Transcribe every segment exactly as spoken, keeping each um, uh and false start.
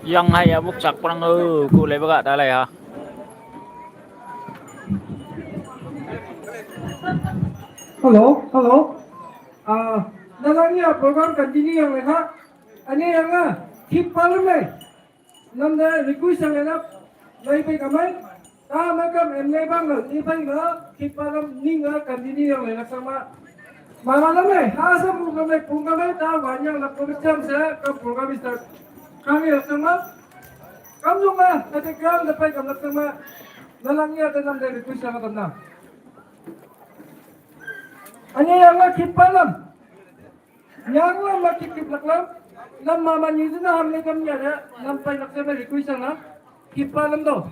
Yang hai abuk chak prang o, ku le baga ta le ha. Hello, hello. Ah, nalang ya program continue yang le ha. Ani yang ah, keep palem le. Namda request yang le na. Lai pe kamai. Ta makam em le bang le, ni bang le, keep palem ni nga continue yang le na sama. Mama le me, ha sa program le, program le, ta wanyang le program se, ka program start. Kami le sama. Kam jong ma, kate kam da pai kam lak ma. Nalang ya da nam da request ya kam na. Ani yang ma keep palem. Yang la ma keep keep lak lam. Nam ma ma ni na ham le kam ya da. Nam pai lak ma request ya na. Keep palem do.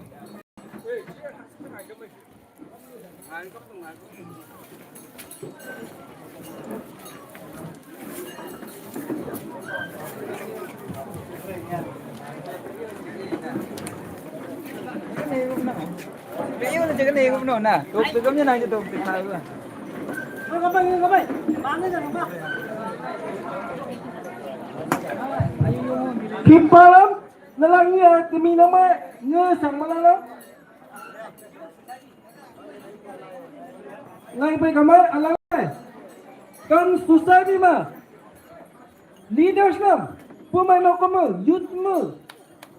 Keep palem, nalang ya, temi nama, nge sang malala. Ngai pai kamai alang ai. Kam society ma. Leaders nam. Pumai mau kamu, youth mu.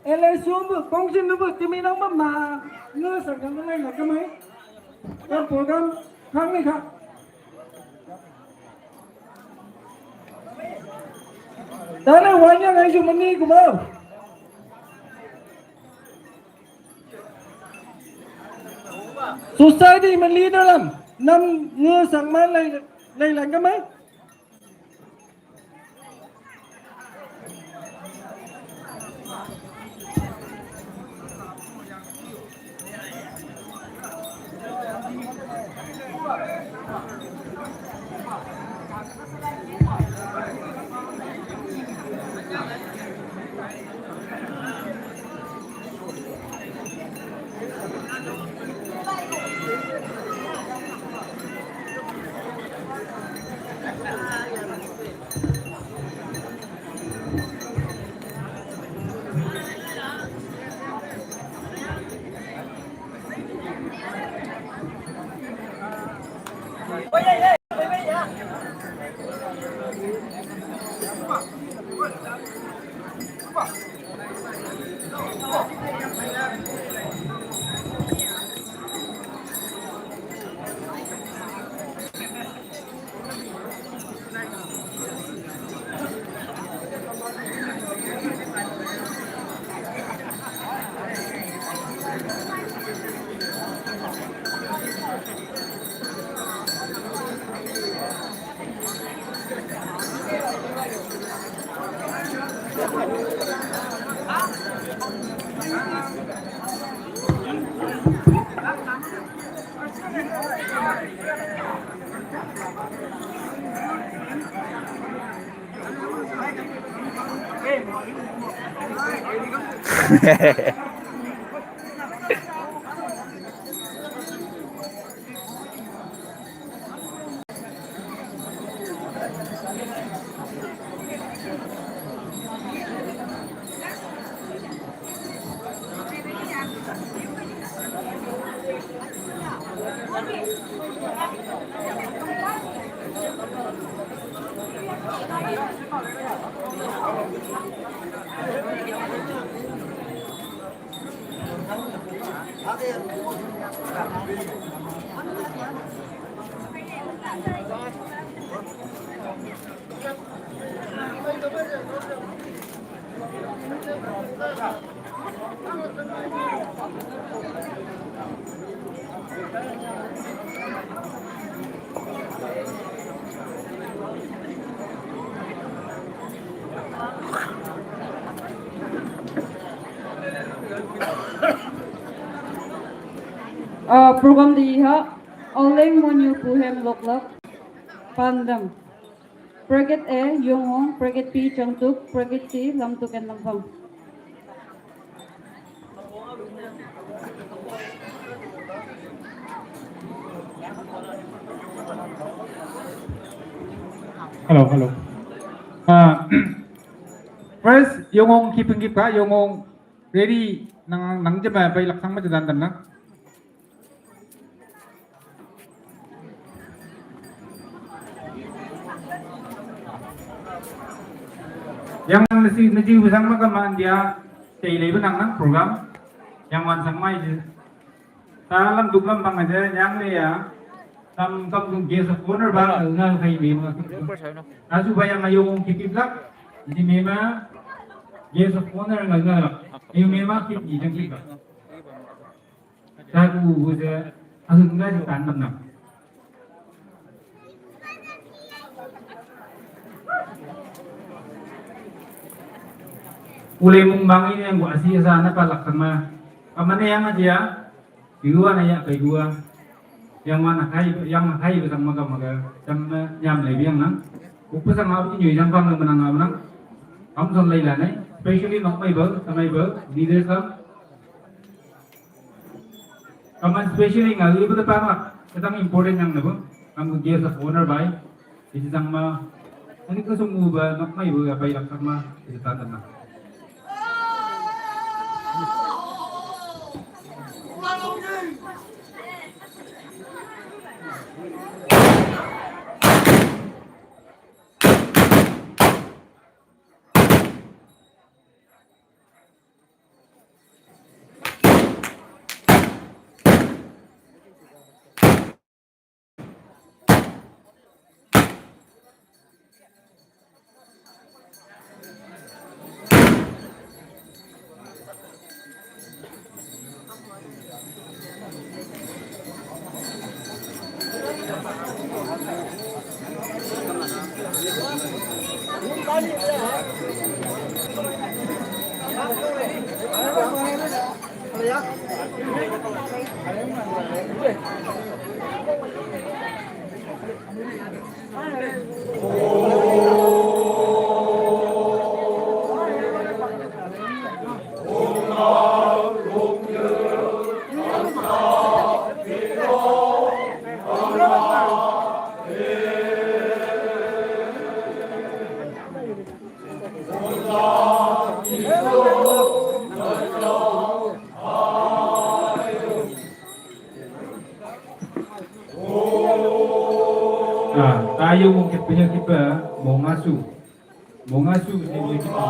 L S U mu, kongsin mu, temi nama ma. Nge sang kam ngai na kamai. Kam program, kang ni ka. Tana wanya ngai ju mani kumau. Society ma leader lam, nam nge sang man lai, lai lang kamai. Ah, program di ha, Auleng Monyu Puhem Loklak, Pandam. Bracket A, Yonghong, bracket B, Changtuk, bracket C, Lamtuk and Lampang. Hello, hello. Uh, First, Yongong kiping kipa, Yongong ready nang nang jema pai laksang ma jadan dan nang. Yang nasi nasi besang ma kaman dia, cai lei benang nang program. Yang wan sang mai je. Salam duklam bang aja yang le ya. Tam tam tung guest of honor bang ngal kai me ma. Asu bayang ayong kipip lak. Di me ma guest of honor ngal ngal. Ayu me ma kip ni jang kip. Saku bu je ahung ngal di tan nam. Ule mung bang ini yang gua asi sana palak sama. Kamane yang aja ya. Di luar na ya kai dua. Yang mana kai yang mana kai besang maga maga. Sama nyam lagi yang nang. Upa sama apa nyui jang pang menang menang. Kamu son lai lanai. Especially nok mai bel, samai bel, leaders kam. Kaman specially ngali bata pangak, katang important yang nabo, kamu guest of honor bai, iti sang ma, ani ko sung uba, nok mai bu, apai lak sang ma, iti tatan ma. Ah, tayo mong kipanya kipa, mong asu. Mong asu, ni mong kipa.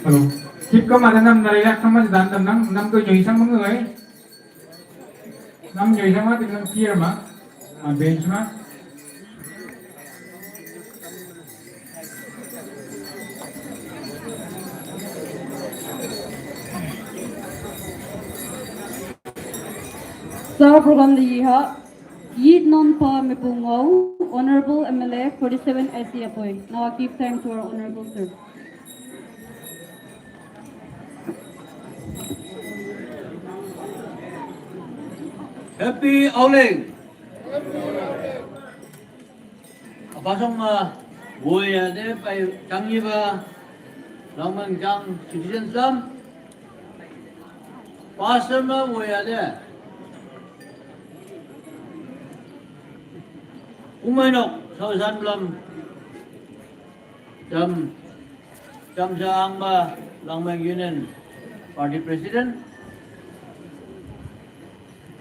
Hello. Keep ka mana nam nalai lak sama si dan nam nang nam ko nyoi sang mengai. Nam nyoi sang ma ting nam clear ma. Ah, bench ma. Sa program di ha. Yit non pa me pu ngau, Honorable M L A forty-seven S C appoint. Now I give time to our Honorable sir. Happy Auleng. Apasong ma, woya de pai changi ba, Langmeng chang citizen sam. Pastor ma woya de. Umai nok, sau san lam. Cham, cham sa ang ba, Langmeng Union Party President.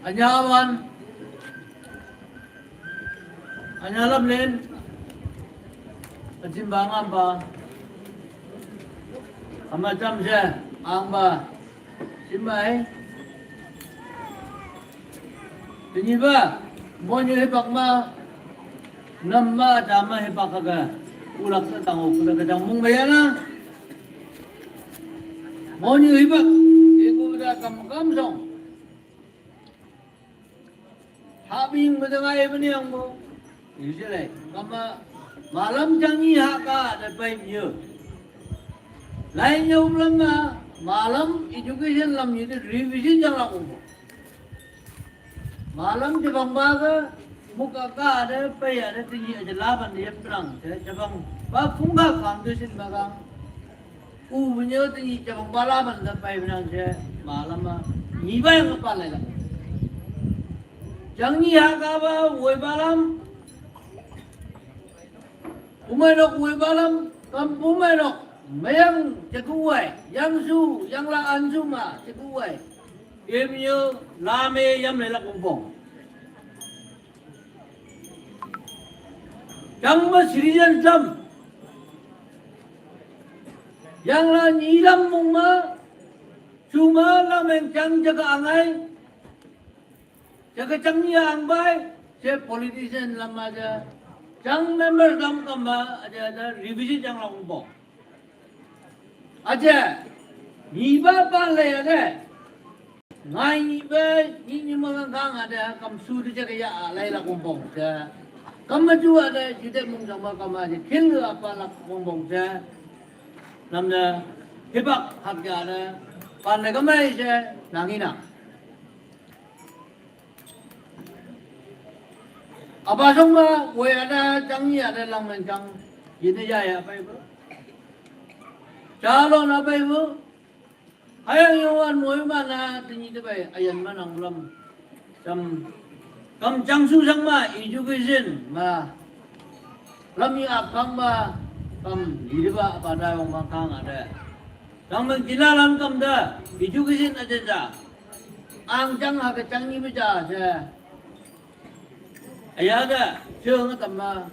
Anyawan, anyalam len, achim ba ngam ba, ama cham sa ang ba, Simai. Tinyi ba, mo nyo hipak ma, nam ma, dama hipak ka, ulak sa tango, kuda ka jang mung bayana. Mo nyo hipak, iku da kam kam song. Habing ba da ngai ba ni ang mo. Usually, kama malam changi ha ka da pai myo. Lai nyo lam ma, malam education lam nyo de revision jang la ko. Malam chabang ba ka, muka ka da pai ya da tingi aja laban da yap terang. Chabang ba phung ka foundation ba ka. U bunyo tingi chabang ba laban da pai benang che, malam ma. Ni ba yang pa lai la. Changi ha ka ba, woi ba lam. Umai nok woi ba lam, kam umai nok. Mayang chaku wai, yang su, yang la an su ma, chaku wai. Em yo, la me yam le la kumpong. Chang ma citizen sam. Yang la nyi lam mung ma, su ma la meng chang chaga angai. Chaga chang ya ang bai, se politician lam ma ja. Chang member kam kam ba, aja aja revision chang la kumpong. Aja, ni ba ba le ya de. Ngai ni ba, ni ni ma kang kang ada, kam su de jaga ya, lai la kumpong ja. Kam ma ju ada, ju de mung sama kam aja, khil apa la kumpong ja. Nam de, hibak hak ja de, pan de kam ai ja, nang ina. Apa song ma, woi ada, chang ni ada, lang men chang, ini ya ya, apa ibu? Calon apa ibu? Ayang yawan moi mana tinyi tebai ayan manang lam. Sam kam chang su sang ma education ma lam yi akang ba kam lidi ba pada wang makang ada. Sang meng kila lam kam da education aja ja. Ang chang ha ka chang ni ba ja se. Aya da, chang tam ma.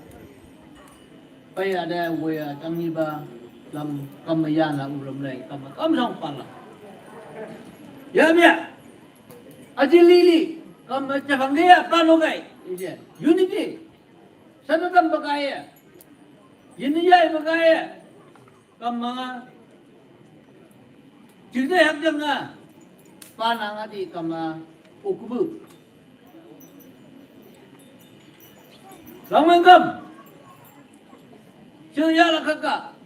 Pai ada woi a chang ni ba lam kam ma ya na u lam lai kam ma kam song pa la. Ya bia. Aji li li kam ma cha bang ya pa no kai. Ije unity. Sanu tam bakai ya. Yini yai bakai ya. Kama. Jide hak janga. Pananga di kama. Ukubu. Langmengkam. Siya lakaka.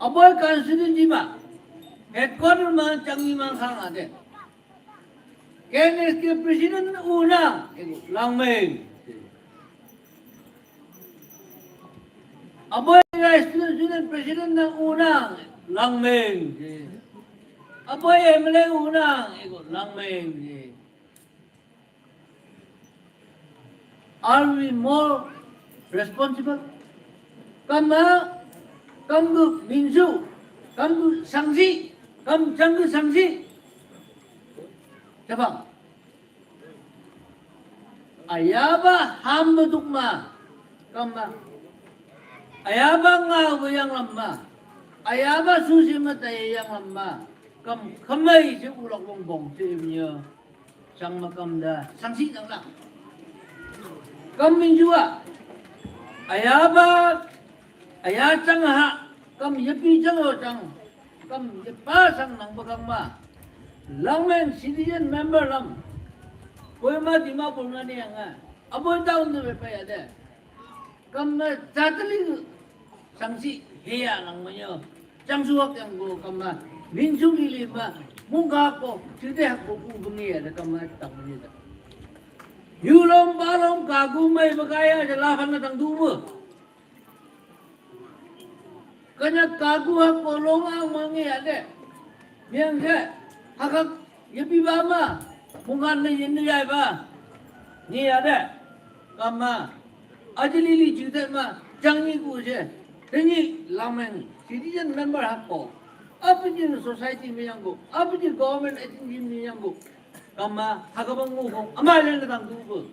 Aboi constituency ma. Headquarter ma Changi ma khang ade. K N S K president una. Ego Langmeng. Aboi vice president, president na una Langmeng. Aboi M L A una ego Langmeng. Are we more responsible? Kama, kamgu minsu, kamgu sangsi, kam changgu sangsi. Siapa? Ayaba ham beduk ma. Kama. Ayaba ngau yang lama. Ayaba susi mata yang lama. Kam kamai si ulak bong bong si imnya. Sang makam da. Sang si nang lang. Kam minjua. Ayaba. Aya chang ha. Kam yapi chang ho chang. Kam yapa sang nang bakang ma. Langmen citizen member lam. Koi ma di ma pun ngani yang a. Aboi taun de pa ya de. Kamma jatali sangsi heya nang manyo. Chang suwak yang go kamma. Minsu lili ma. Mungga ko. Side hak ko ku bungi ya da kamma tang manyo da. Yulom balom kagu mai bagaya da lahan na tang duwa. Kanya kagu hak ko long ang mangi ya de. Miang de. Hakak Yepi ba ma, mungkan ne yin ne yai ba. Ni ya de. Kama. Aji lili ju de ma, jang ni ku je. Teni lameng, citizen member hak ko. Apa ji society mi yang ko. Apa ji government agency mi yang ko. Kama, hakabang mu ko. Ama le na tang tu ko.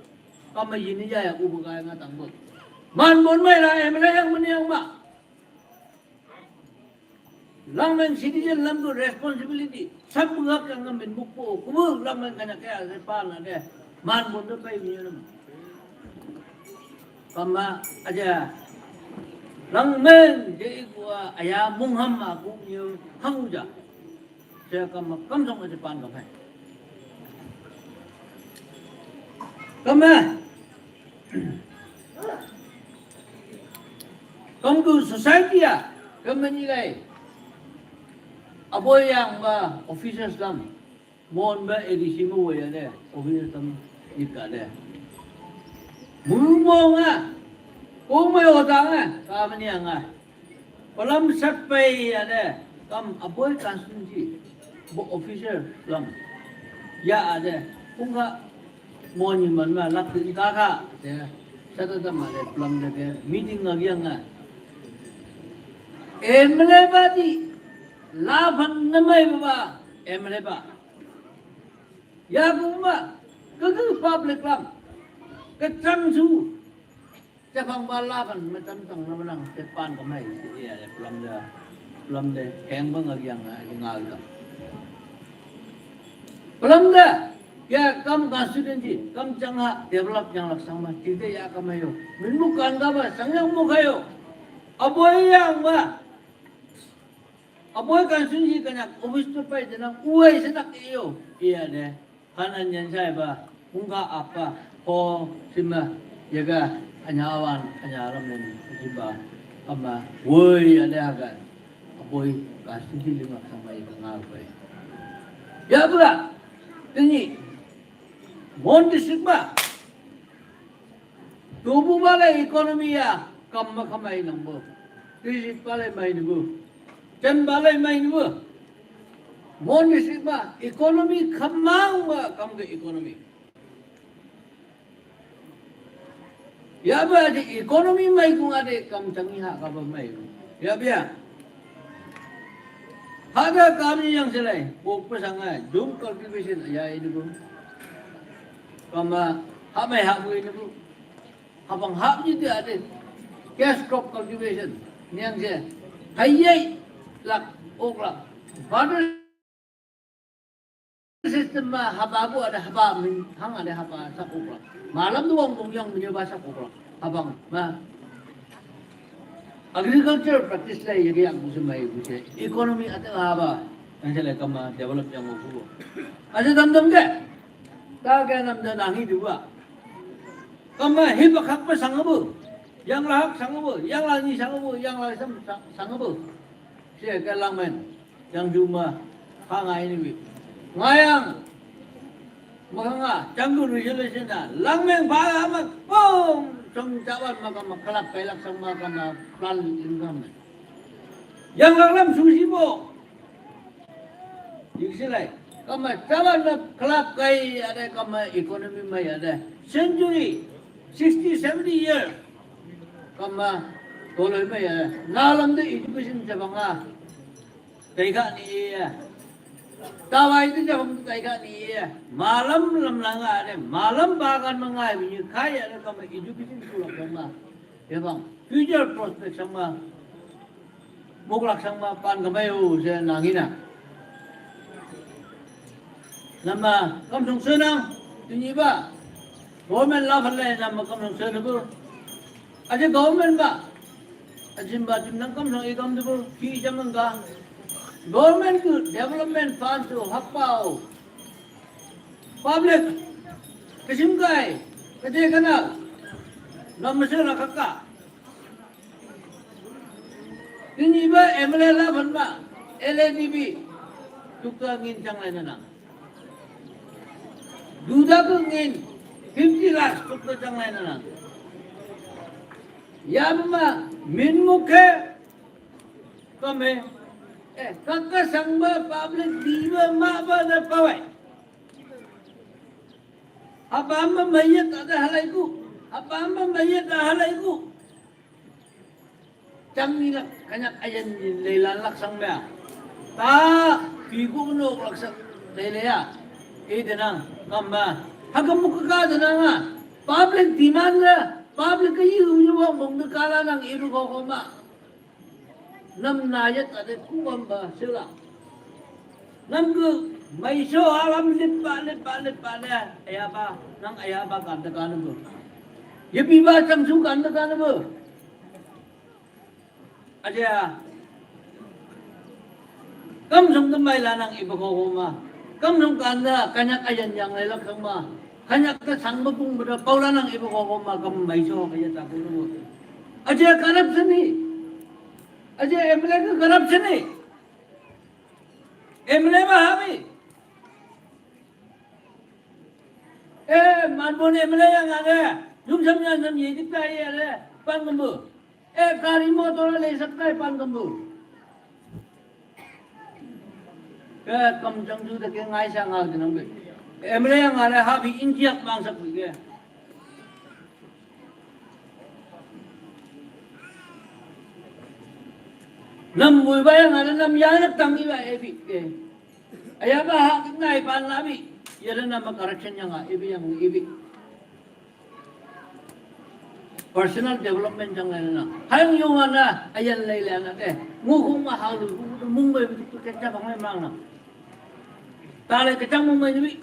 Kama yin ne yai ya ku bu kai nga tang ko. Man bon mai la, em le yang mani yang ma. Langmen citizen lam ko responsibility. Sab gak yang min buk po. Kubu langmen kanya kaya se pa na de. Man bun de pai mi nam. Kama aja. Langmen je ikua aya mungham aku nyu hang uja. Saya kama kam song aja pan kama. Kama. Kam ku society a, kam ni lai. Aboi yang ba officers lam. Mon ba A D C mo ya de, officers lam ni ka de. Mu mo nga. Ko mo o ta nga, ka ma ni nga. Palam sat pai ya de, kam aboi constituency. Bo officer lam. Ya a de, kung ka Moni man ma lak tin ka ka. Te, sa ta ta ma le plam de ke meeting a giang a. Em le ba di. La phan na mai ba ba. Em le ba. Ya bu ma. Ka ka public lam. Ka chang su. Te phang ba la phan ma tam tang na ma nang. Te pan ka mai. Ya le plam de. Plam de. Heng ba nga giang a. Nga giang. Palamda, ya kam constituency, kam chang ha develop yang lak sang ma, tinte ya kam ayo. Min mu kan ga ba, sang yang mu kayo. Aboi yang ba. Aboi constituency kanya, office to pai jana, uai senak iyo. Iya de. Hanan yan sai ba, mungka apa, ho sima, yaga, anya awan, anya alam ni, sima, ama, woi, ada agan. Aboi, constituency lima sama iya kengal pai. Ya, bra. Tini. Mon district ba. Tubu bale economy ya. Kam ma kamai nang bo. District bale mai ni bo. Chen bale mai ni bo. Mon district ba. Economy kamang ba kam ke economy. Ya ba di economy mai kung ade kam changi ha ka ba mai. Ya bia. Ha da kam ni yang selai, bok pa sangai, dum cultivation ya ini bu. Kama ha mai ha bu ini bu. Ha bang ha ni dia ade. Cash crop cultivation. Niang se. Hai yai lak, ok lak. Butter system ma haba gu ada haba min hang ada haba sakukla. Malam duang bung yang menye ba sakukla. Habang ma agriculture practice le yagi yang gu semai gu se economy ada haba. Yang sele kama develop yang gu. Ada dam dam ke. Ta ke nam da nangi dua. Kama hiba khak pa sangabu. Yang lahak sangabu, yang lani sangabu, yang lasam sangabu. Sia ke langmen. Yang juma hanga ini wi. Ngayang makanga changgu resolution na langmeng ba amat pom song jawan maka makalap kailak sang maka na plan income. Yang langlam susi bo. Yiksilai. Kama jawan na kalap kai ada kama economy mai ada. Century sixty seventy year. Kama toloi mai ada. Nalam de education jabanga. Taika ni iya. Tawai tu jabang taika ni iya. Malam lam langa ada. Malam bagan mangai bunyi kaya ada kama education tulak kama. Ya bang. Future prospect sama. Muklak sang ma pan kamai u se nangina. Nama kam song senang tunyi ba. Government la phan le nama kam song senang bu. Aja government ba. Ajin ba jin nang kam song ikam bu. Ki jam nang ka. Government ku development fund tu hakpau. Public. Kasim kai. Kaje kana. Nama se la kaka. Tini ba M L A la ban ba L A D B tukta ngin chang lai nana. Duda ko ngin fifty lakhs tukta chang lai nana. Ya ba ma min mukhe kame eh kaka sang ba public di ba ma ba da pawai. Apa ma mayat ada halai ku. Apa ma mayat ada halai ku. Chang ni lak kanyak ayan ni leilan lak sang mea. Ta pi ku no lak sang leilea. E denang kamba. Hagam muka ka denang a. Public demand la. Public ka yu yu wang bong de kala nang iru ko ko ma. Nam na yat ade ku kamba sila. Nam ku mai so alam lipa lipa lipa le. Aya ba nang aya ba kan de kan bu. Ye pi ba chang su kan de kan bu. Aja. Kam sung tum bai la nang iba ko ko ma. Kam sung kan da kanyak ayan yang lai lak sang ma. Kanyak ta sang ma pung bada pau la nang iba ko ko ma kam mai so kaya ta ko no. Aja corruption ni. Aja M L A ka corruption ni. M L A ma habi. Eh, man bon M L A yang ada. Yum sam yan sam ye kita ye ada. Pan kambu. Eh, gari motor le sakta hai pan kambu. Ke kam jang ju de ke ngai sa ngau de nang be. M L A yang ada habi India bang sak ke. Nam mui ba yang ada nam yang nak tang iba ebi ke. Aya ba ha ngai pan labi. Ya ada nama correction yang ebi yang ebi. Personal development jang lai na. Hayang yung ana ayan lai lai na eh. Ngu kung ma halu mung bai bitu kecha bang mai mang na. Talai kechang mung bai nabi.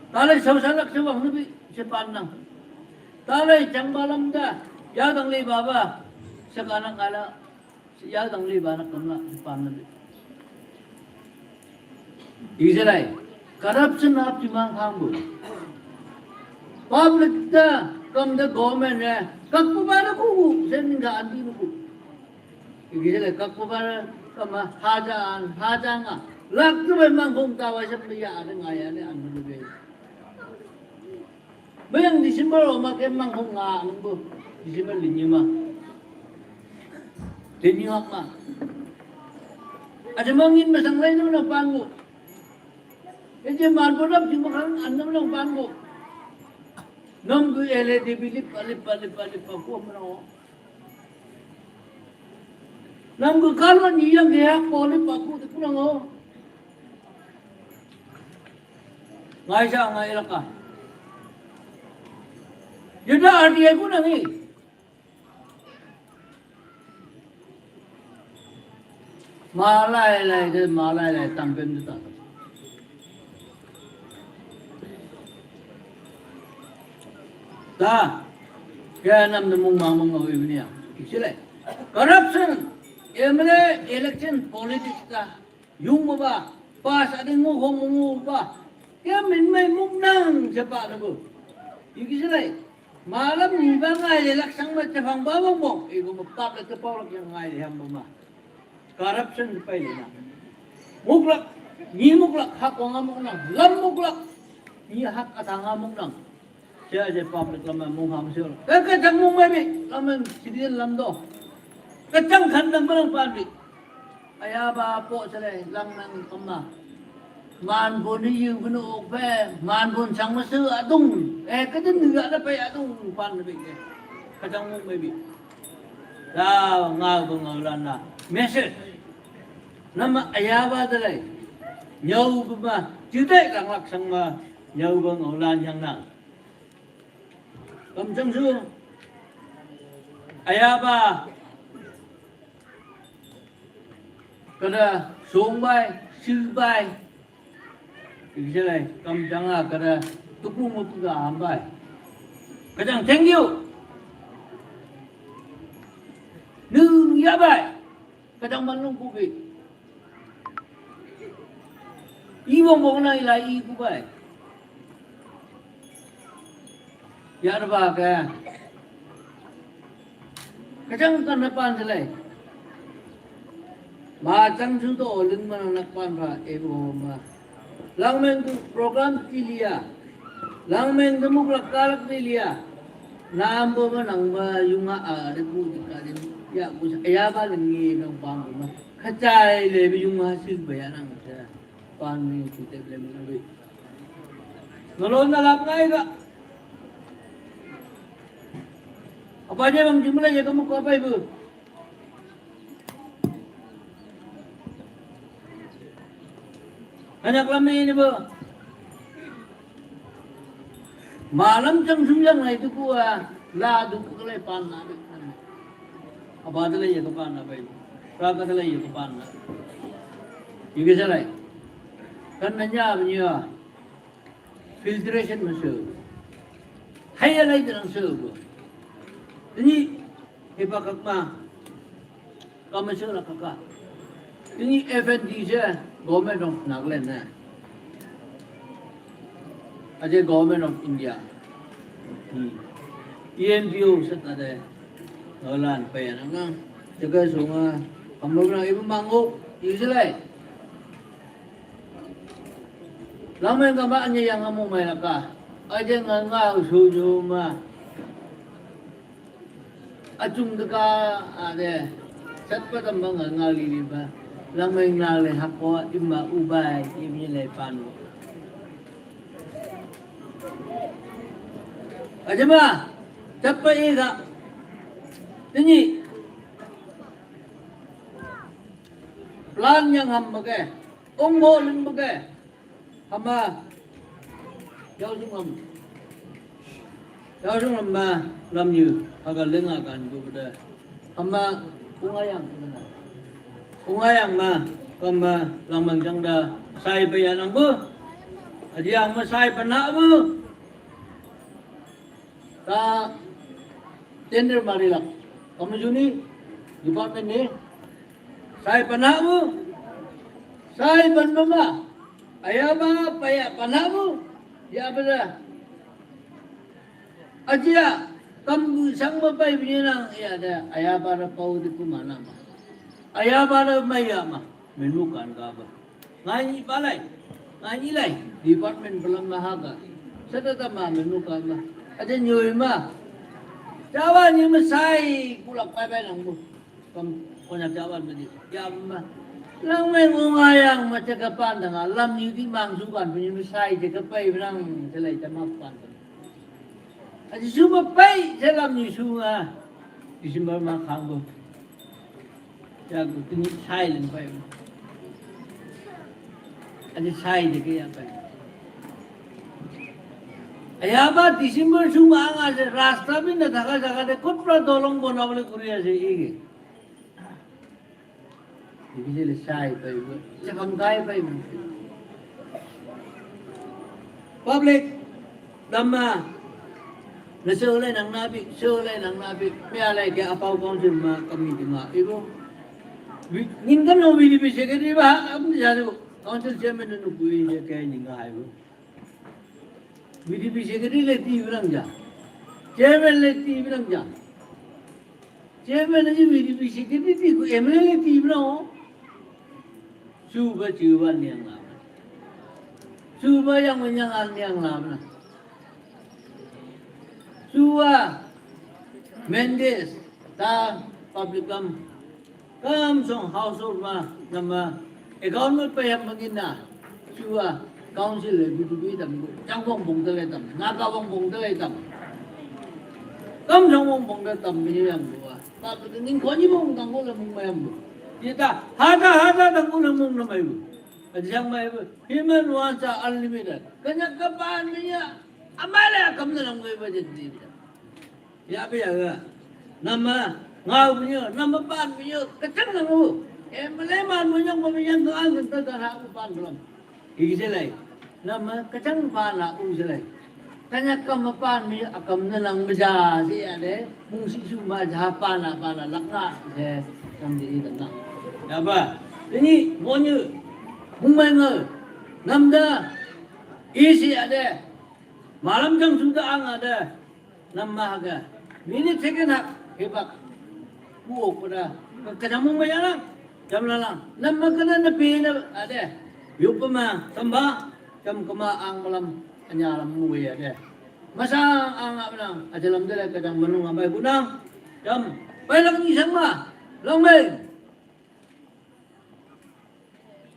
Talai sau sanak sebang nabi sepan nang. Talai chang balam da ya dang li baba sekanak ala. Siyal dang li ba nak kamla pan na. Israel corruption ap ti mang khang bu. Public ta kam da government ne kak pu ba na ku sen ga an ti ku. Israel kak pu ba na kam haja an haja nga lak tu ba mang khong ta wa sep ya ada ngaya ne an bu be. Bayang December o ma ke mang hong nga nung bu. December linyi ma. Linyi hak ma. Aja mangin masang lai nung nang panggu. Eje man bodap di makang an nung nang panggu. Nung gu ele di bilip alip alip alip aku am nang. Nang gu kalon ni yang ke hak polip aku di kunang o. Ngai sa ngai laka. Yuda arti aku nangi. Malai lai de malai lai tampem de ta. Ta, kaya nam na mung mang mang ngau ibni ya. Isile. Corruption, M L A election politics ta. Yung maba, pass ading ngu hong ngu ba. Kaya min mai mung nang siapa na bu. Ikisile. Malam ni ba ngai le lak sang ma chapang ba bong bong. Igo ma public ka pau lak yang ngai le ham ba ma. Corruption pai le na. Muklak, ni muklak hak ko ngamuk nang. Lam muklak, ni hak ata ngamuk nang. Sia je public lam mung ham sia. Ka ka jang mung mai bi, lam citizen lam do. Ka jang khan nang ba nang pan bi. Aya ba po sele lang nang kama. Man bun ni yu bun ok pe, man bun sang ma su adung. Eh, ka din ni ga da pe adung pan bi ke. Ka jang mung mai bi. Da nga ba ngau lan na. Message. Nama aya ba da lai. Nyau ba ma. Ju dai lang lak sang ma. Nyau ba ngau lan yang na. Kam chang su. Aya ba. Kada song bai, sil bai. Ikisele, kam chang a kada tuku mutu da ham bai. Kachang thank you. Nung ya bai. Kachang man nung kubi. I bong bong na ila i kubai. Yar ba ka. Kachang kan na pan sele. Ma chang su to ling ma na pan ba e bo ma. Lang meng tu program ti lia. Lang meng tu muk lak ka lak ti lia. Nam bo ma nang ba yung a a de ku di ka din. Ya ku sa ya ba ling ngi nang bang ma. Kachai le bi yung a su ba ya nang sa. Pan ni ti te le ma bi. Nalon na lap ngai ka. Apa je bang jumlah ya kamu ko apa ibu? Anak lama ini bu. Malam chang suyang na itu ku a la du ku le pan na. Apa tu le ya ka pan na bai. Ka ka le ya ka pan na. Ini ke salai. Kan nanya punya. Filtration ma su. Hai alai dang su bu. Ini hepa kak ma. Kama su la kaka. Ini F N D se Government of Nagaland na. Aje Government of India. Hmm. E N P O sa ta de. Olan pa yan ang. Jaga sunga. Kamu na ibu manguk. Ibu selai. Lamai ka ba nya yang amu mai laka. Aja nga nga su ju ma. Achung ka ka ade. Sat pa tam ba nga nga li li ba. Lamai nga le hako ima ubai imi le panu. Aja ma. Sat pa i ka. Tini. Plan yang ham ba ke. Ung mo ling ba ke. Hama. Yau sung ham. Yau sung ham ma. Lam yu. Haga ling a kan gu ba da. Hama. Ung ayang. Ung ayang ma. Kam ma. Lam mang jang da. Sai pa ya nang bu. Aji ang ma sai pa na bu. Ka tender mari lak. Kamu juni department ni. Sai panamu. Sai panmama. Ayaba paya panamu. Ya bela. Ajia kamu sang mapai binang ya da. Ayaba da pau di kumana ma. Ayaba da maya ma. Menukan ka ba. Ngai ni balai. Ngai ni lai. Department pelam mahaga. Sada tama menuka ma. Ada nyoi ma. Jawa ni masai kulak pai pai nang bu. Kam konya Jawa ma di. Ya ma. Lang mai ngayang ma cakapan danga lam ni di mang sukan punya masai cakapai benang selai tama pan. Aji suma pai selam ni sunga. December ma khang bu. Ya ku tini sai len pai. Aji sai de ke ya pai. Aya ba December suma anga se rasta bin na thaka thaka de kut pra dolong bona bole kuriya se ige. Ikisele sai pai bu. Chakam kai pai bu. Public, damma, Na sir le nang na bi, sir le nang na bi, me a le ke a pau council ma committee ma, ibu. Wi-, ngin kam no V D P secretary ba, am ya do, council chairman no kui je ke ni nga ibu. V D P secretary le ti bi rang ja. Chairman le ti bi rang ja. Chairman le V D P secretary ti ku M L A le ti bi rang. Su ba chu ba niang la. Su ba yang ma nyang an niang la na. Su ba Mendes ta public kam. Kam song household ma, nama account ma payam magina. Chua council le B T B tam, chang wang bong tale tam, na ka wang bong tale tam. Kam song wang bong tale tam mi yang bua. Ba ka ning ko ni bong tang ko le mong mayam bu. Ye ta, ha ta, ha ta tang ko le mong na mai bu. Ka jang mai bu. Human wants are unlimited. Kanya ka pan mi ya. Amale kam na lang mai ba je di. Ya, bia ga. Nama ngau punya, nama pan punya, kacang nama. Eh, malai man punya, punya tu an kata dah aku pan belum. Igi selai. Nama kacang pan aku selai. Tanya kam pan punya, akam na lang beja si ade. Mung si su ma ja pan la, pan la lak na. Eh, kam di ikan na. Ya ba. Ini punya. Mung mai ngal. Namda. Isi ade. Malam jang sudah ang ade. Namma ga. Minute second hak. Hebak. Kuo kuda. Kadamung mayalang. Jamlalang. Namma kana na pina ade. Yupama. Tamba. Jam kama ang malam. Anyalam muwe ade. Masa ang abnang. Ajalam dele kadang menung ambai gunang. Jam. Pailang isang ma. Long mei.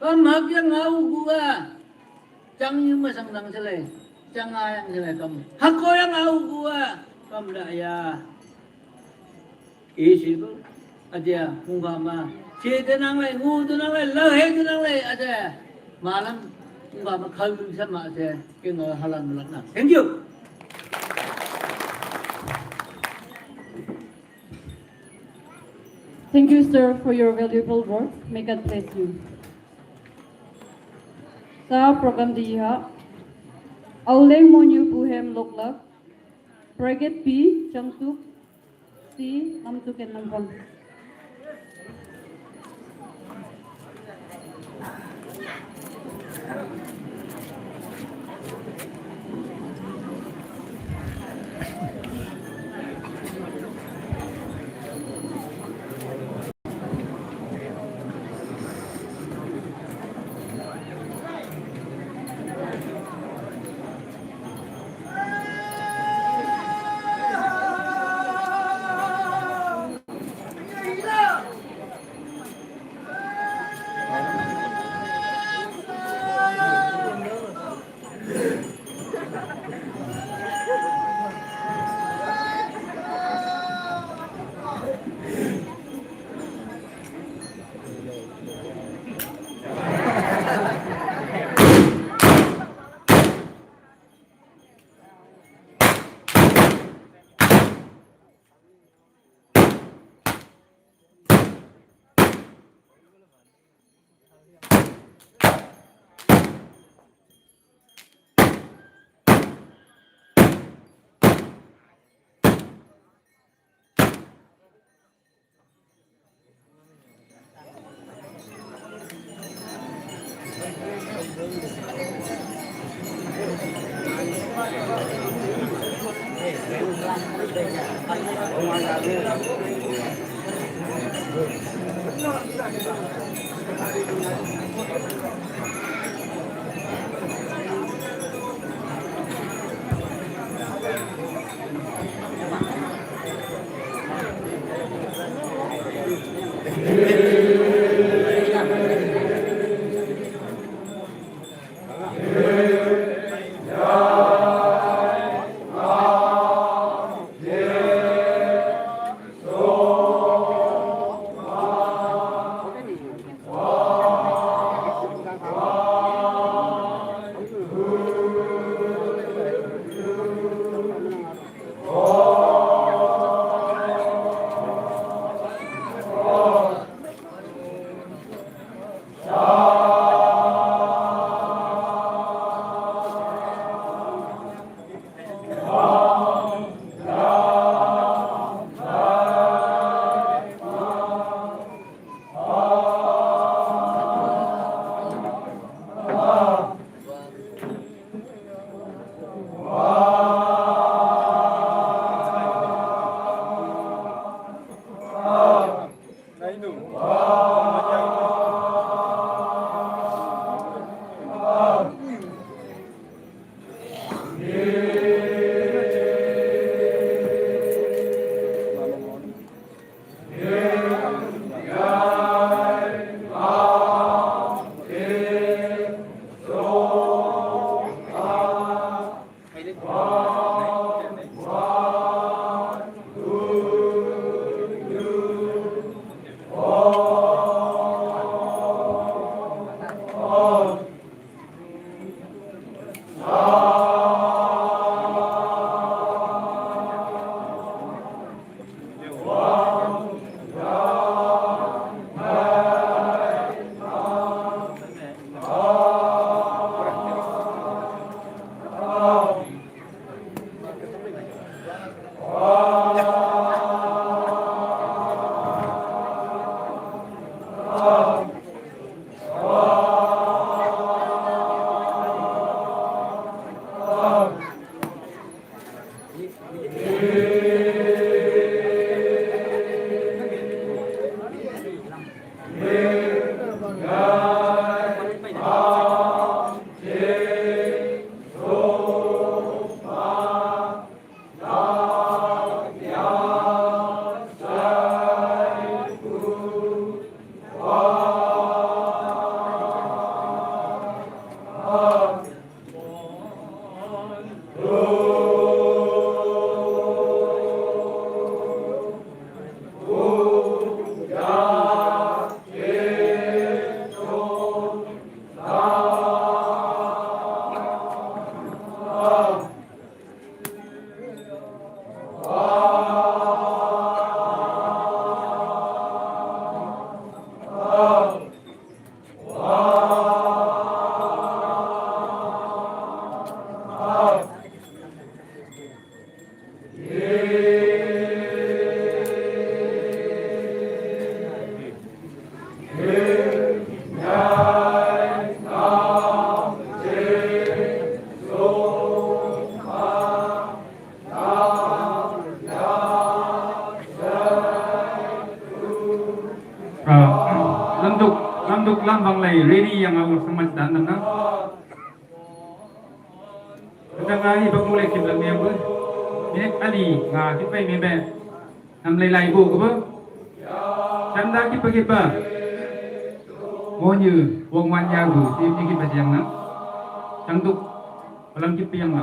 Kam hak yang au gua. Chang yu ma sang nang selai. Chang a yang selai kam. Hak ko yang au gua. Kam da ya. Isi ko. Adia, mungga ma. Che de nang lai, ngu de nang lai, la he de nang lai, adia. Malam, mungga ma khau sama adia. Ke ngal halan malat na. Thank you. Thank you, sir, for your valuable words. May God bless you. Sa program di ha. Auleng monyu puhem loklak. Bracket P, changtuk, C, namtuk and nampang. Lam bang lai ready yang aku sama dan tenang. Kita ngai bang mulai kita ni apa? Ni kali ngai kita ni be. Nam lai lai bu ke ba? Chanda kipa kipa. Mo nyu wong wan ya bu. Ti ni kipa yang na. Chang tu. Alam kipa yang na.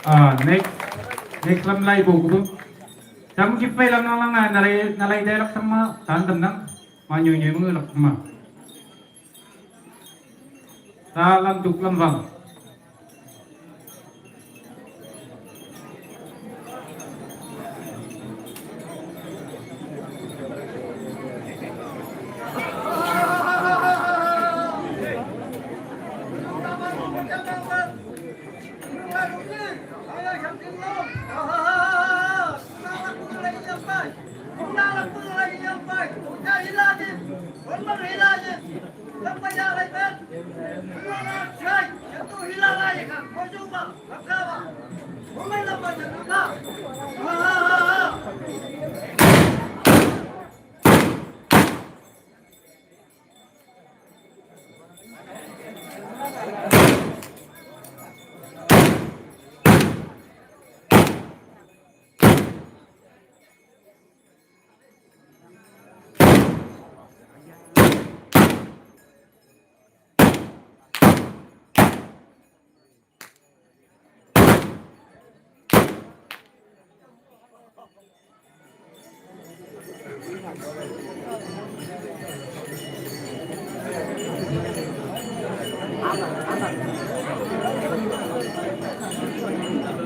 Ah, next, next lam lai bu ku. Cham ki pai lam nang lang na, na lai, na lai dai lak sama, tan tam nang. Ma nyu nyu mu lak sama. Ta lam duk lam vang.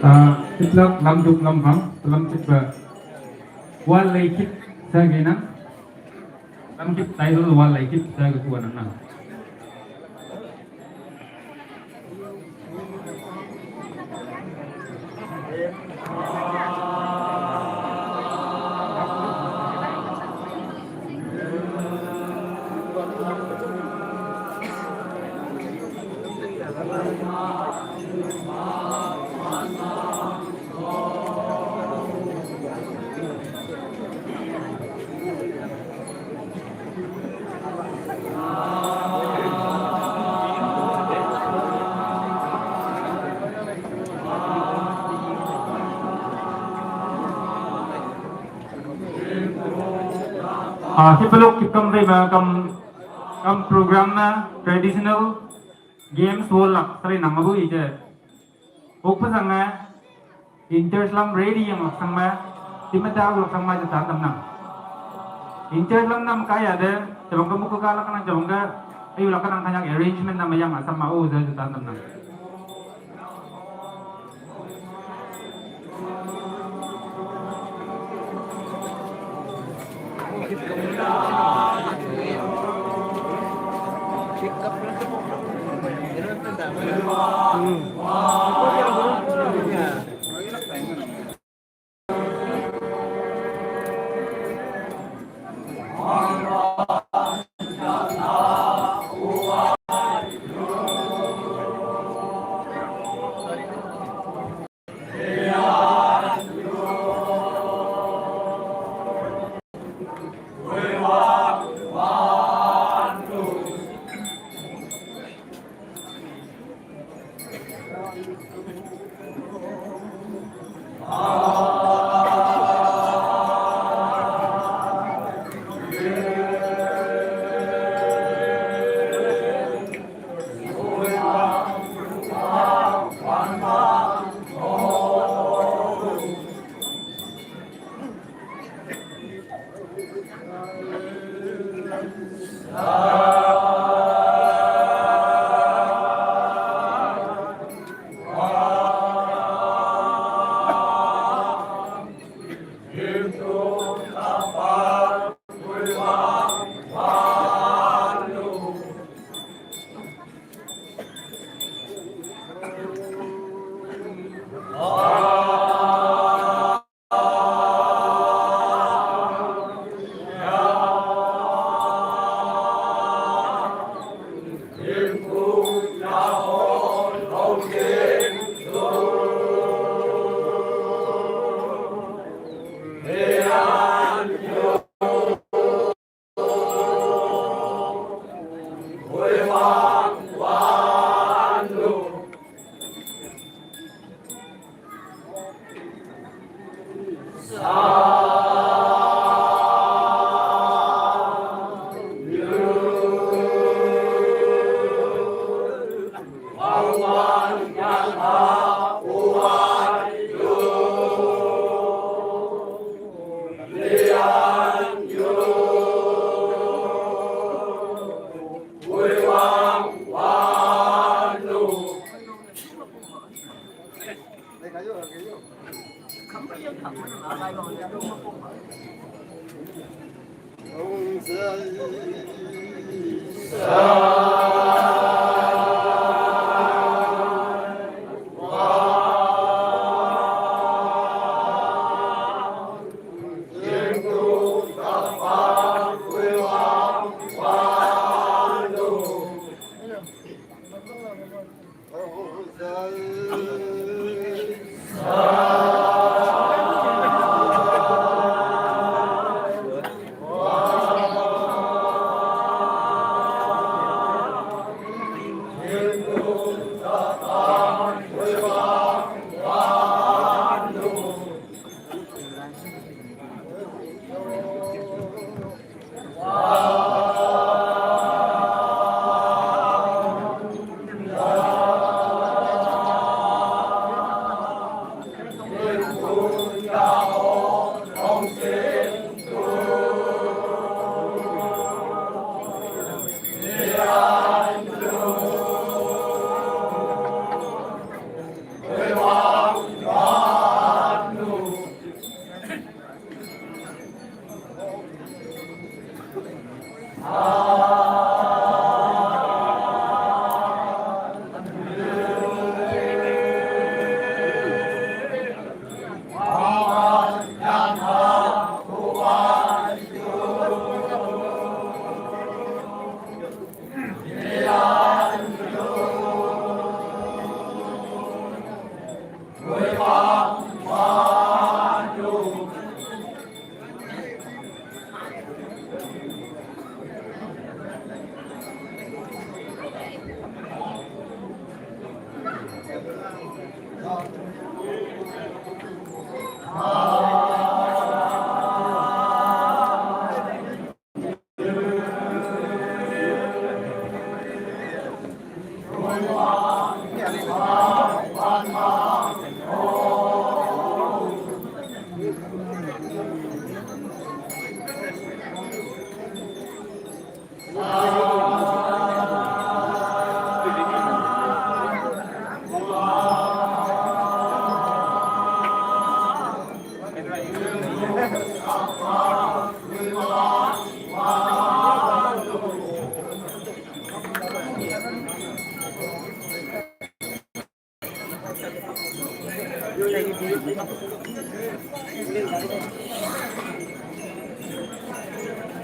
Ah, itlak lam duk lam ham, lam chit ba. Wal lai kit sa gina. Lam kit tai lo wal lai kit sa ga kuan na. Ah, si peluk kit kam vei ma kam, kam program na traditional games wo lak sari nang abu ije. Huk pasang eh, in charge lam ready yang lak sang ma, timata lak sang ma jatan tam nang. In charge lam nam kaya de, chabang ka mukha ka lak nang chabang ka Ayu la kanang kanyak arrangement na mayang asam ma o sa sa tam nang.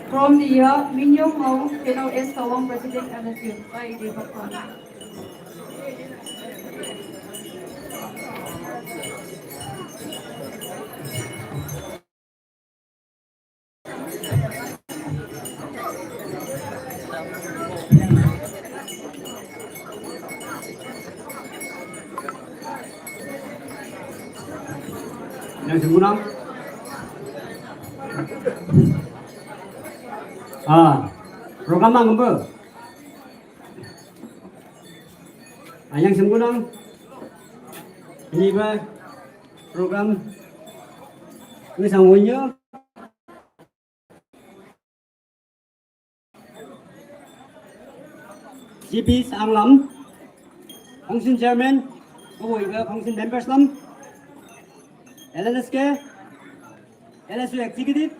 From the year, Minyong Ngong, General S Kawang, President L S U, by the popcorn. Yang sempurna. Ah, program ang apa? Ah, yang sempurna. Ini ba program ini sang wonyo. G P Sang Lam, Council Chairman, Council Members Lam, L N S K, L S U Executive,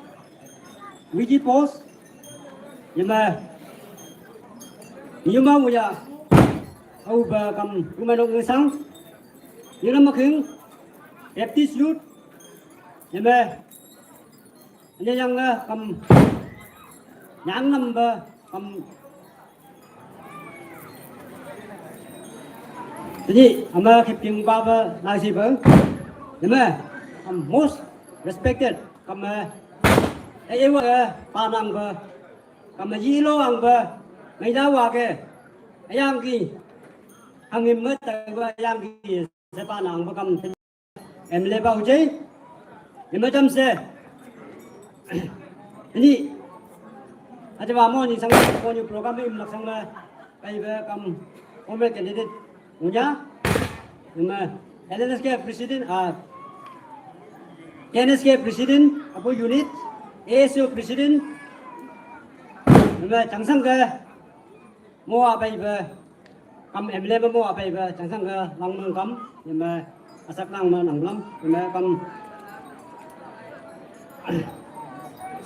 Wiki Post, Yama, Yuma Wuya, Auba Kam, Yuma Nok Sang, Yuma Making, Baptist Youth, Yama, Ane yang eh, kam yang nam ba kam tadi ama kiping ba ba nasi ba. Nama kam most respected kam eh eh wa eh, panang ba kam eh, yilo ang ba mai da wa ke ayang ki hangim ma ta ba ayang ki se panang ba kam M L A ba ujai. Ima jam se. Ini aja ba mo ni sang mo ni program im lak sang ma kai ba kam former candidate unya. Ima L N S K president ah K N S K president apo unit A S U president. Ima changsang ka mo apai ba kam M L A ba mo apai ba changsang ka lang mang kam ima asak lang ma nang lang ima kam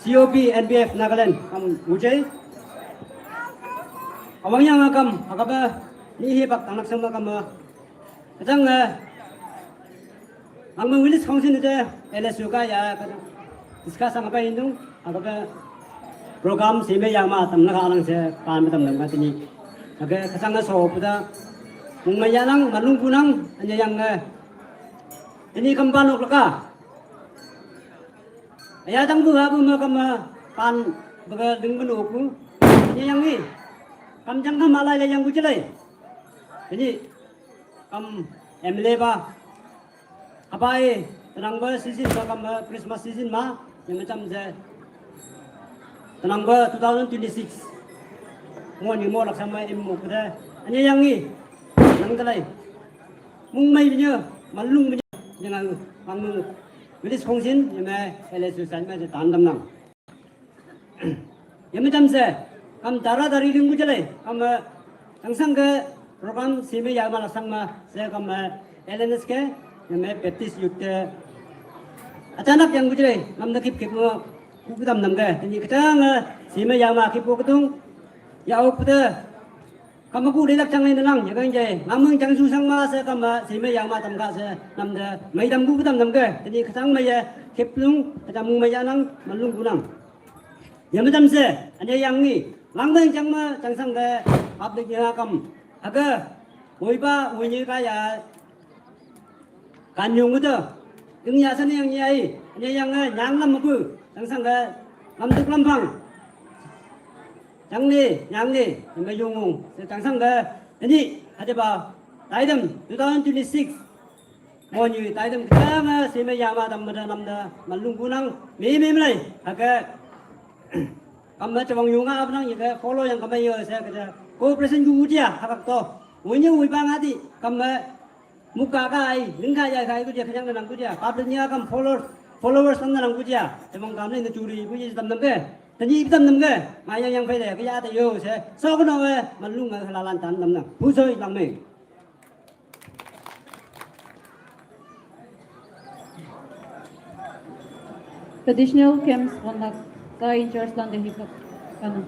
C O P N P F Nagaland kam ujai. Awang yang kam akaba ni hi bak tanak sama kam kachang eh Ang meng wilis kongsin ite L S U ka ya ka discuss ang apa indung ang apa program sime yang ma tam na ka alang se pan ma tam na ka tini. Ake kasang na so puta mung ma ya lang malung kunang anya yang eh ini kampan ok laka. Aya tang bu ha bu ma kam pan baga ding bu ku anya yang ni kam jang ka malai la yang ku chelai. Ini kam M L A ba Abai, tenang ba season ba kam ba Christmas season ma, yang macam je. Tenang ba two thousand twenty-six. Mo ni mo lak sama im mo kuda. Anya yang ni, nang talai. Mung mai binya, malung binya, jangan mangmung. Bilis kongsin, yang mai L S U san mai je tandam nang. Yamacham se kam tara tari ling ku chalai kam eh, tangsang ke program sime ya ma la sang ma se kam eh, L N S K yame Baptist Youth ke achanak yang ku chalai kam na kip kip ngo ku kudam nam ke tini kachang eh, sime ya ma kip ku kutung ya ok pute Kamaku dedak chang ai nanang ya kan jai ngamung chang su sang ma se kama sime yang ma tam ka se nam de mai dam bu tam nam ke tadi kasang mai ya keplung kata mung mai ya nang malung kunang. Ya macam se anya yang ni lang mai chang ma chang sang ke public ya kam aga woi ba woi ni ka ya kan yung tu ing ya sa ni yang ni ai anya yang eh, nyang lam bu chang sang ke lam tuk lam phang. Chang ni, nyang ni, ma yung ung, se chang sang ga, ani, hade ba, taidam, two thousand twenty-six, mo ni taidam kama, sime yama dam mada namda, malung kunang, me me mlai, haka, kama chabang yunga abnang yaka, follow yang kama yo se ka, cooperation ku utia, hakak to, unyi ui bang adi, kama, Muka ka ai, ringka ya ka ai kudia, kanyang nang kudia, public nya kam followers, followers tam nang kudia, temang kam ni na churi kudia tam nam ke, tani tam nam ke, mayang yang pele, kaya ta yo se, so ko no we, malung ma lalan tan nam na, pu soi lang me. Traditional camps wan lak ka in charge lan de hip hop kana.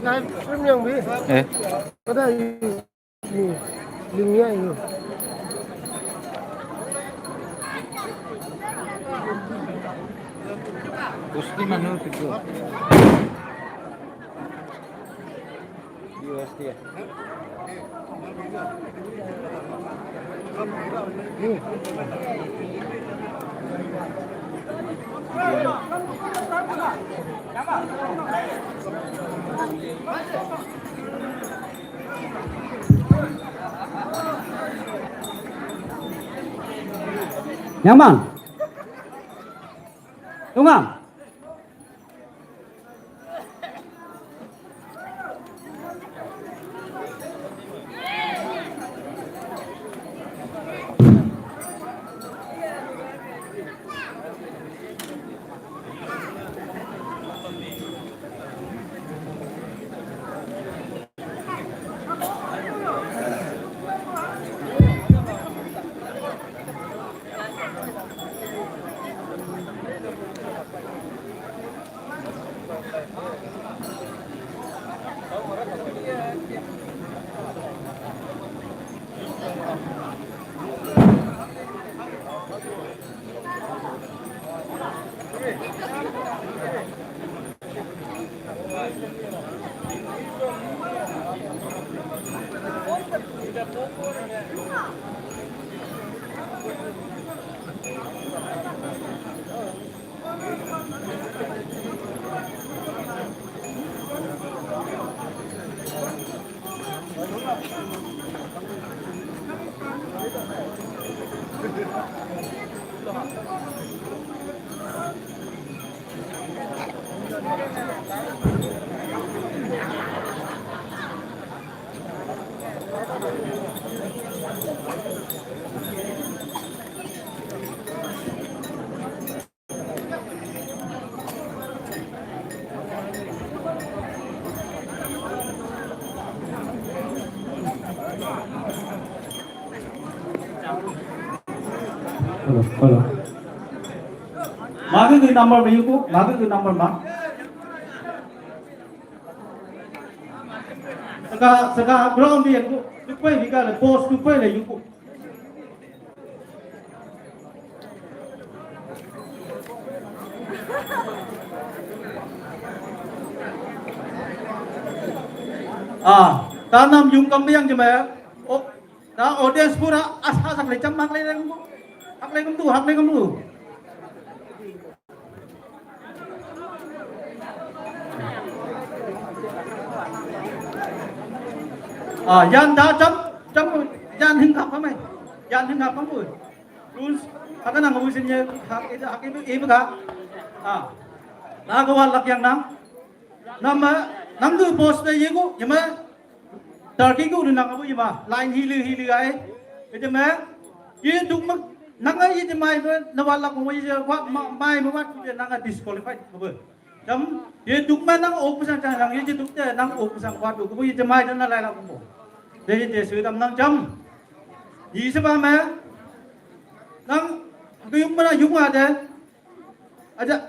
Live stream yang bi. Eh. Pada ni, ling ya ni. Gusti manu itu. U S D. Nyaman. Tungang. Hello, hello. Magi ke number ma yuku, magi ke number ma. Saka, saka ground dia yuku, tupai dia le, post tupai le yuku. Ah, tanam yung kambing je ma. Oh, ta audience pura as hasak le cham hak le kum tu, hak le kum tu, hak le kum tu. Ah, yan da cham, cham, yan hing khap khamai. Yan hing khap khamai. Rules, haka nang usin ye, hak, hak, ibu, ibu ka. Ah. Na ka wal lak yang nang. Nama, nang tu post na ye ko, ye ma. Turkey ko nang abu ye ma. Line hilu, hilu ai. Ite ma. Ye duk ma, nang ai ye mai ma, na wal lak mo ye, wa, ma, mai ma wat, ye nang disqualified ko. Cham, ye duk ma nang ok pusang chang, nang ye duk te, nang ok pusang wat ko, ye mai na lai lak mo. De, ye su dam nang cham. Yi se ba ma. Nang, ka yung ma na yung wa de. Aja,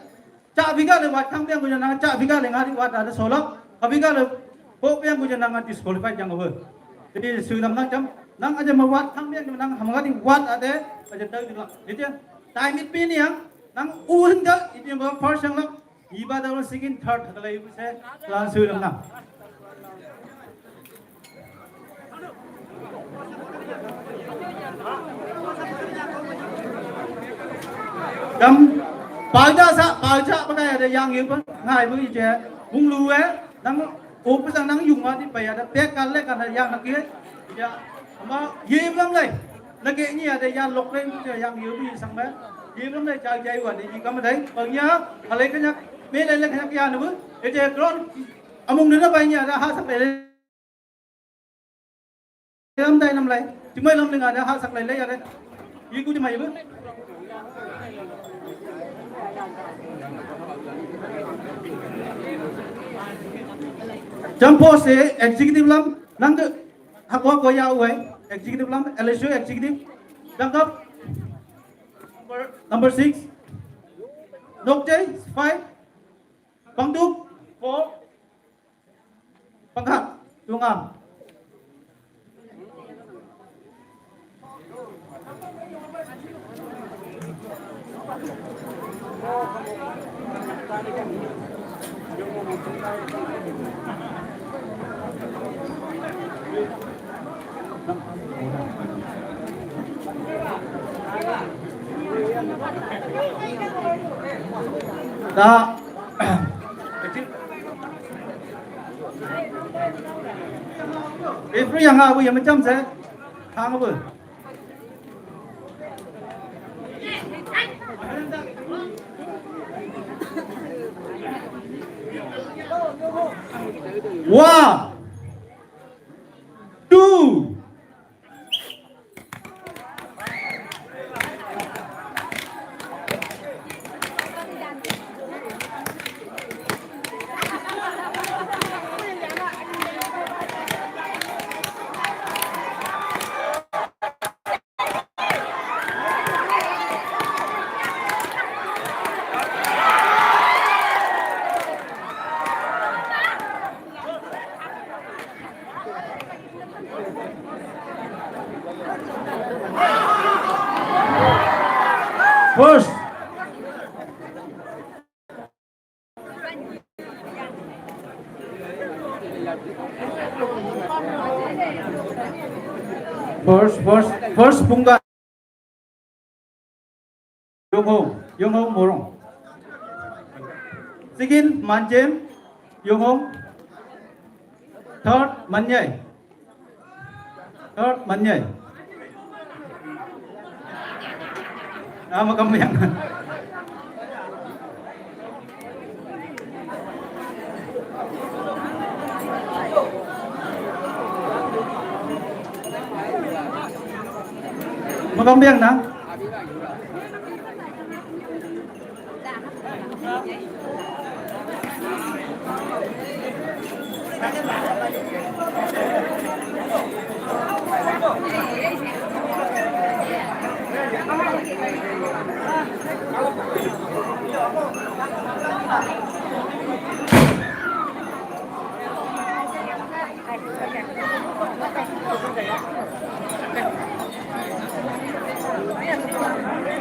cha biga le wat kang piang ko nang, cha biga le ngari wat ada solok. Ka biga le, ko piang ko nang disqualified yang over. Jadi, su nam nang cham, nang aja ma wat kang piang nang, ham ngari wat ada, aja tahu juga. Jadi, time it pin yang, nang un ga, itu yang first yang lak, iba da second, third, kata lagi se, langsung nam nang. Kam, palja sa, palja pakai ada yang yu pa, ngai bu ije, bung lu eh, nang, oh, pasang nang yung mati pa ya, ada pek kal le kan yang nak ye, ya, ama, ye bilang lai, lagi ni ada yang lok lai, yang yu bu sang ba, ye bilang lai, jai jai wa, di kam dai, bang ya, alai kan yak, me lai lai kan yak ya nu bu, ije ground, amung dina ba ni ada ha sa pe lai. Lam dai nam lai. Ti mai lam lenga da ha sak lai lai ya le. Yi ku ti mai bu. Jump force se executive lam nang de hakwa ko ya uai executive lam L S U executive. Dangkap number, number six. Nokjai five. Pangduk, four. Pangkhat, two ngam. Ta. Referee yang abu yang macam saya. Hang abu. One, two. First. First, first, first Pungga. Yong Hong, Yong Hong Morong. Second, Manjem, Yong Hong. Third, Manyai. Third, Manyai. Ah, makambiang. Makambiang na.